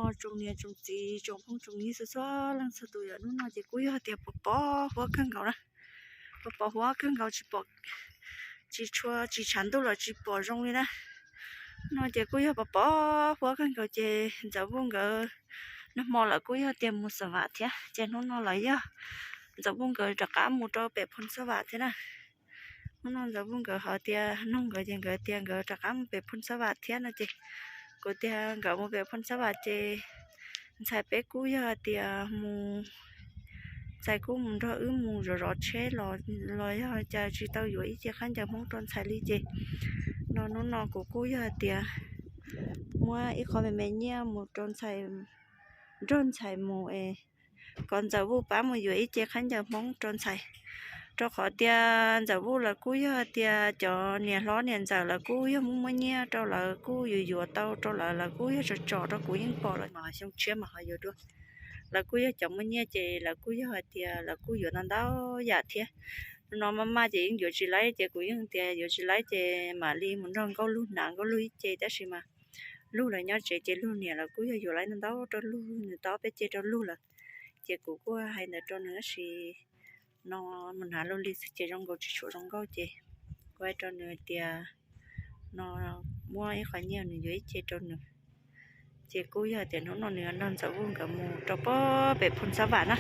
Tsoom niam tsoom txiv tsoom phooj tsoom ywg txhua txhua leej txhua tus yom, hnub no ces kuj yog tias pos pos huab kawg nkaus na, pos pos huab kawg nkaus tsis pom, tsis tshua tsis tshav ntuj los tsis pom zoo li na. No ces kuj yog pos pos huab kawg nkaus ces Ntxawm Vuj nkawd nag hmo lawv kuj yog tias mus xav vam thiab ces hnub no lawv yog Ntxawm Vuj nkawd rov qab mus rau pem Phoo Xab Vam thiab na. Hnub no Ntxawm Vuj nkawd hais tias nug nkawd ces nkawd tias nkawd rov qab mus pem Phoo Xab Vam thiab no ces kuv tias nkawd mus pem Phoo Xab Vam ces ntxhais peb kuj yog tias mus, ntxhais kuj mus nrog wb mus zov zov tsheb los, los yog cas tsis tau yuav ib ce khaub ncaws Hmoob rau ntxhais li ces no hnub no kuv kuj yog tias muab ib qho me me nyiaj mus rau ntxhais, nrog ntxhais mus es kom Ntxawm Vuj pab mus yuav ib ce khaub ncaws Hmoob rau ntxhais. Rau qhov tias Ntxawm Vuj lawv kuj yog tias cov niam hlob niam ntxawm lawv kuj yog muaj muaj nyiaj rau lawv kuj yuav yuav tau rau lawv, lawv kuj yog tsom tsom rau kuv yeej pom lawm mas xyoo tshiab mas ho yuav dua. Lawv kuj yog cov muaj nyiaj ces lawv kuj yog hais tias lawv kuj yuav ntau ntau yam thiab. No maj maj ces yeej yuav tsis laib ces kuv yeej tias yuav tsis laib ces mam li mus nrog Nkauj Lug hnav Nkauj Lug ib ce tab sis mas Lug lawv nyob tsev ces Lug niam lawv kuj yog yuav laib ntau ntau rau Lug, nws tau ob peb ce rau Lug lawm. Ces kuv kuj hais ntawd rau nws tab sis no mus hnav Lug li xwb ces zoo nkaus tsis tshua zoo nkauj ces kuv hais rau nws tias no muab ib qho nyiaj nws yuav ib ce rau nws. Ces kuj yog tias hnub no nws nrog Ntxawm Vuj nkawd mus rau pem Phoo Xab Vam na.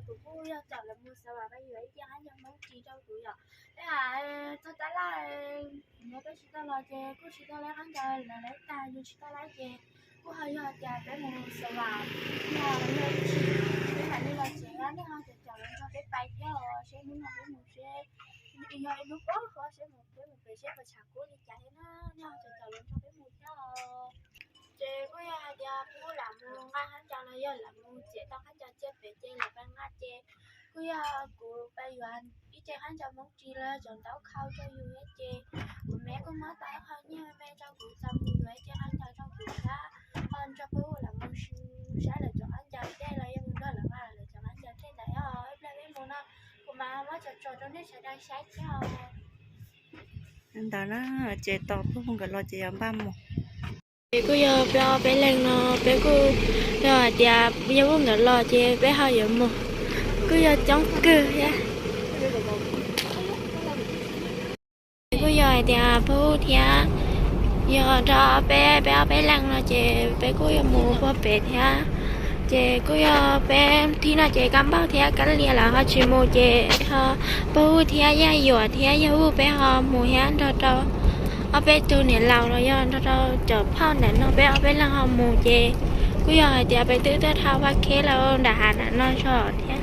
Kuv kuj yog caum lawv mus xav vam pab yuav ib ce khaub ncaws Hmoob ris rau kuv yom. Peb txog tab laj, kuv muab peb tsis tau los ces kuj tsis tau lawv khaub ncaws, lawv lawv tag yus tsis tau lawv ces kuj ho yog tias peb mus xav vam, yog yog ib tsis peb mam li los tsev, nej ho caum caum lawv nrog peb pais thiab os, seb hnub no peb mus seb yog ib hnub poob hlob seb mus peb mus pem seb puas tshav kub li cas thiab na, nej ho caum caum lawv nrog peb mus thiab os. Ces kuj yog hais tias kuv lam mus nqa khaub ncaws los yog lam mus txiav tau khaub ncaws cia pem ces lam pais nqa ces kuj yog kuv pais yuav ib ce khaub ncaws Hmoob ris los cov ntaub khau rau yus thiab ces kuv me kuj muab tau ib qho nyiaj me rau kuv txaus mus yuav ib ce khaub ncaws rau kuv thiab, ho nrog peb lam mus saib lawv cov khaub ncaws dej los yog mus nrog lawv nqa lawv cov khaub ncaws dej ntawd os. Ib pliag peb mus no kuv mam muab tsom tsom rau nej sawv daws saib thiab os. Ntawd na, ces tos Phooj Vuj nkawd los ces yuav npaj mus. Ces kuj yog peb ob peb leeg no, peb kuj yog hais tias yog Vuj nkawd los ces peb ho yuav mus, kuj yog coob kawg thiab. Ces kuj yog hais tias Phooj Vuj thiab yog rau peb, peb ob peb leeg no ces peb kuj yuav mus puag pem thiab. Ces kuj yog peb thib no ces Kab Npauj thiab Kab Lia lawv ho tsis mus ces ho Phooj Vuj thiab Yaj Yuam thiab Yaj Vuj peb ho mus thiab nrog rau ob peb tug niam laus los yog nrog rau cov phauj ntawm no peb ob peb leeg ho mus ces kuj yog hais tias peb twb tuaj dhau Vaj Kheb lawm nram hav nram no zog thiab.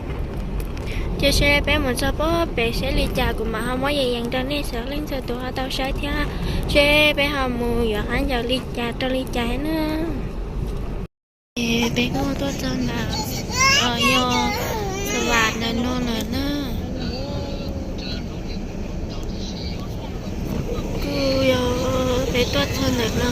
Ces seb peb mus txog puag pem seb li cas kuv mam ho muab yees yees rau nej sawv leej txhua tus ho tau saib thiab, seb peb ho mus yuav khaub ncaws li cas rau li cas na. Ces peb kuj tuaj txog ntawm, yog Xas Vas ntawm no lawm na. Kuj yog peb tuaj txog ntawm no.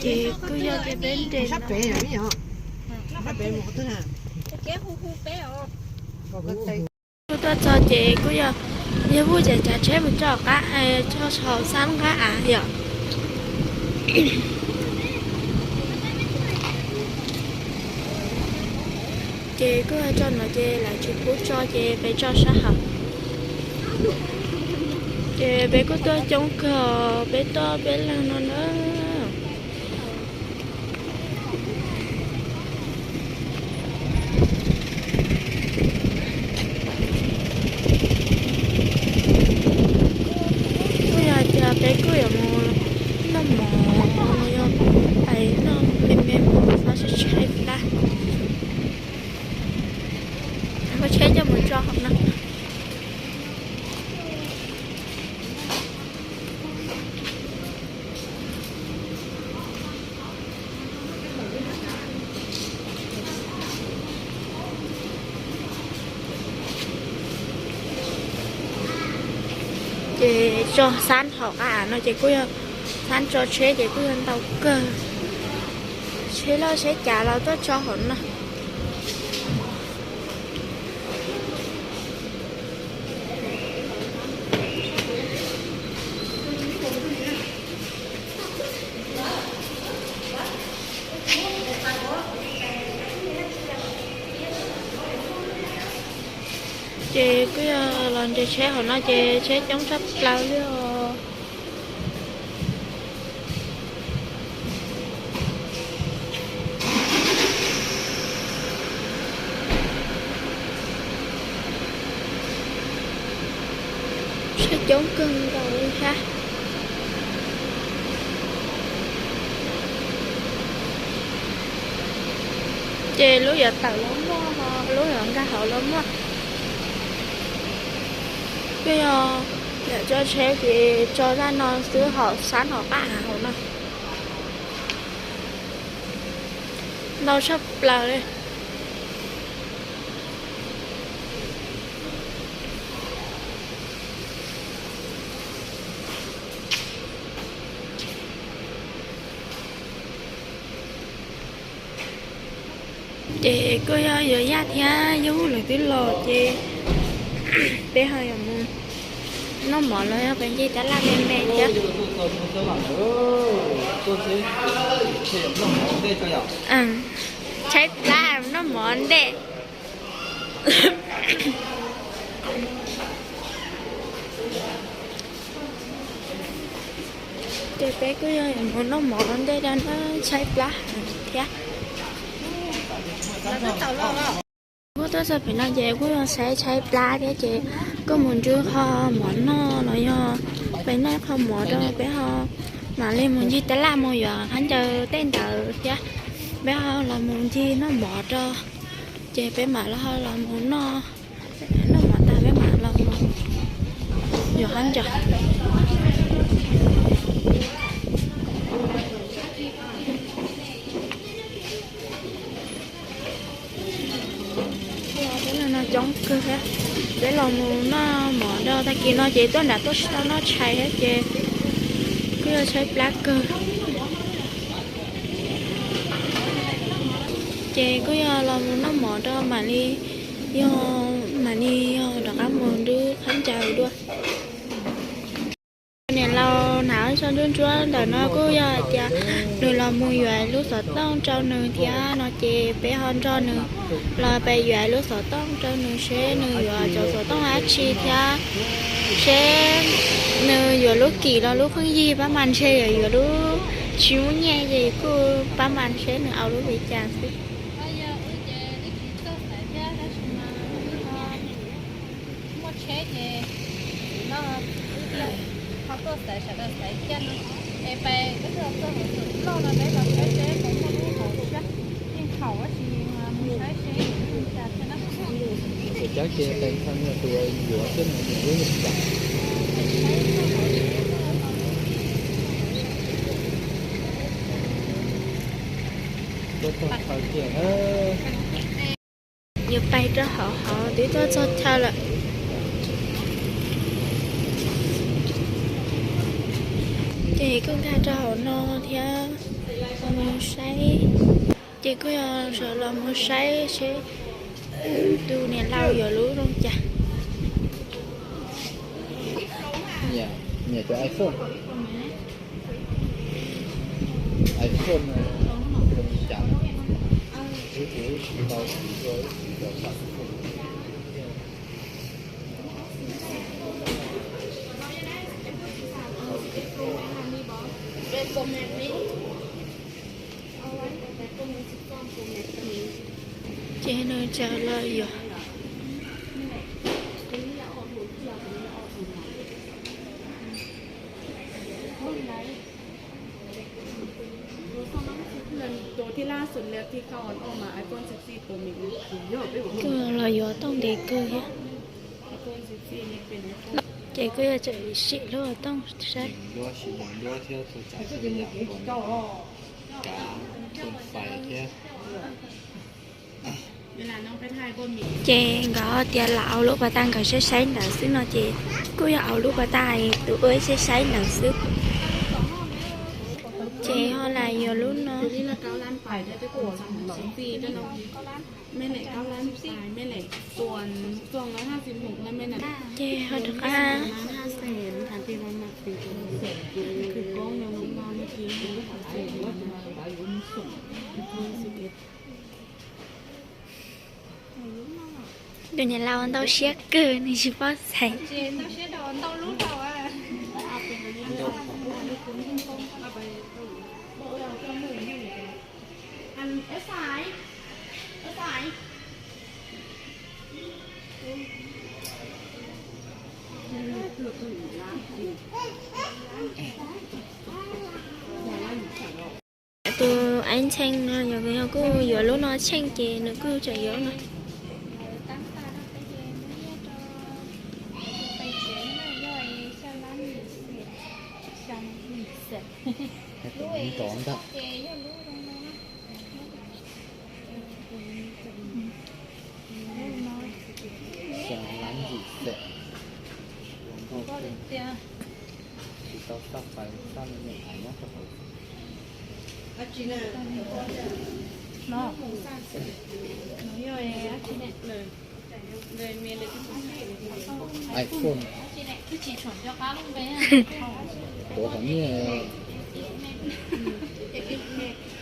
Ces kuj yog tias peb nres no. Kuj tuaj txog ces kuj yog, yog Vuj ces cav tsheb mus tso qab, tso saum sab nqab av yom. Ces kuj tso no ces lawv tsis pub tso ces peb tso sab hauv. Ces peb kuj tuaj coob kawg, peb tuaj peb leeg no na. Kuj yog tias peb kuj yuav mus noj mov, yog pais noj me me mov xav tshaib tshaib plab. Kuv tsheb coj mus tso hauv no. Ces Tso xab hauv qab av no ces kuj yog xab tso tsheb ces kuj yog ntau kawg. Tsheb loj tsheb cav los tuaj tso hauv no. Ces kuj yog los nres tsheb hauv no ces tsheb coob tshaj plaws li os. Tsheb coob kawg nkaus li thiab. Ces lub yuav tawm los muaj, lub yuav nkag hauv los muaj. Kuj yog yam tso tsheb ces tso zaj no xwb hauv xab hauv qab av hauv no. Ntau tshaj plaws li. Ces kuj yog yuav yaj thiab, yog lawv twb los ces peb ho yuav mus noj mov los yog peb ncig tab laj me me thiab. Tshaib plab noj mov ntej. Ces peb kuj yog yuav mus noj mov ntej da na, tshaib plab thiab. Kuj tuaj txog pem no ces kuj yog saib tshaib plab thiab ces kuj mus nrhiav qhov mov noj los yog pem no qhov mov rau peb ho mam li mus ncig tab laj mus yuav khaub ncaws tej ntawd thiab. Peb ho los mus ncig noj mov rau, ces peb mam li ho los mus noj, noj mov tas peb mam los mus yuav khaub ncaws. Peb los no coob kawg thiab. Peb los mus noj mov rau tag kis no ces tuaj nram tuaj tsis tau noj tshais thiab ces kuj yog tshaib plab kawg. Ces kuj yog los mus noj mov rau mam li yog, mam li yog rov qab mus nrhiav khaub ncaws dua. Niam laus hnav tso ntsuab ntsuab ntawm no kuj yog hais tias nws los mus yuav lub xov tooj rau nws thiab no ces peb ho nrog nws los pem yuav lub xov tooj rau nws seb nws yuav cov xov tooj dab tsi thiab seb nws yuav lub kim los lub pheej yig, pab mas ntshe yuav yuav lub tsis muaj nyiaj ces kuj pab mas seb nws au lub viv cas xwb. Muaj tsheb ces no, ho tuaj xaiv sawv daws xaiv kiag no, es pais ib tug tuaj hauv xum loj no peb los saib seb puas muaj lub hauv siab, yeej khaum tab sis mus saib seb cas thiab na. Tus cab kiag pes thawj tus yuav xwb no nws lub yeej cas. Tuaj txog thawj kiag na. Yuav pais rau hauv, hauv twb tuaj txog chaw lawm. Ces kuj nkag rau hauv no thiab, mus saib. Ces kuj yog sawv los mus saib seb tus niam laus yuav lub zoo cas. Nyiam cov iPhone. iPhone no zoo li cas? Kuv tus ib tsis tau, kuv tus ib tsis tau xav. Ces nws tsaws los yuav. Kuv los yuav tooj ntev kawg thiab. Ces kuj yog tseem sim lub tooj saib. Kav tus fais thiab. Ces nkawd tias lam au lub pas tag nkawd saib saib ntawd xwb no ces kuj yog au lub pas tag tus ua saib saib ntawd xwb. Ces ho lam yuav lub no. Ces ho rov qab Tus niam laus ntau siab kawg nws tsis paub xaiv. Tus Aib Ntxhee no yog kuj yuav lub no tsheej ces nws kuj tseem yuav no. Xyoo lab yim xees. Tsis tau xaj fais, xaj me nyuam hais nyob rau hauv. iPhone. Tuav hov nyiaj.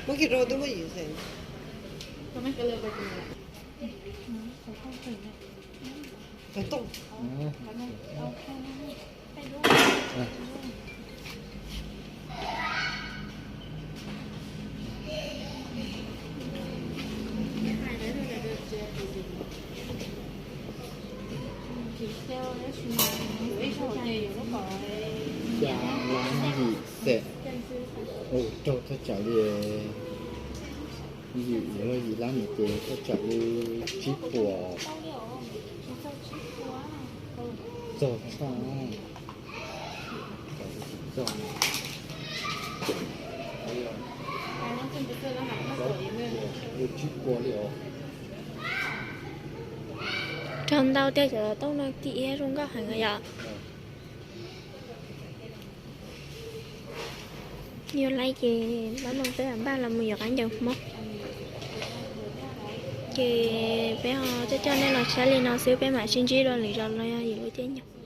Muab kiag rau twb muab yim xees. Xya lab yim xees. Ua raug thaj tsam li, yim, yim lab no ces thaj tsam li tsib puas. Txog tshaj. Li tsib puas li os. Raug ntau tiag cov tooj no kim iab zoo nkauj heev yom. Yog laib ces pab no peb mam npaj los mus yuav qab ncaws Hmoob. Ces peb ho coj coj nej los saib li no xwb, peb mam sib ntsib dua lwm zaus los yog yim lub caij nyoog.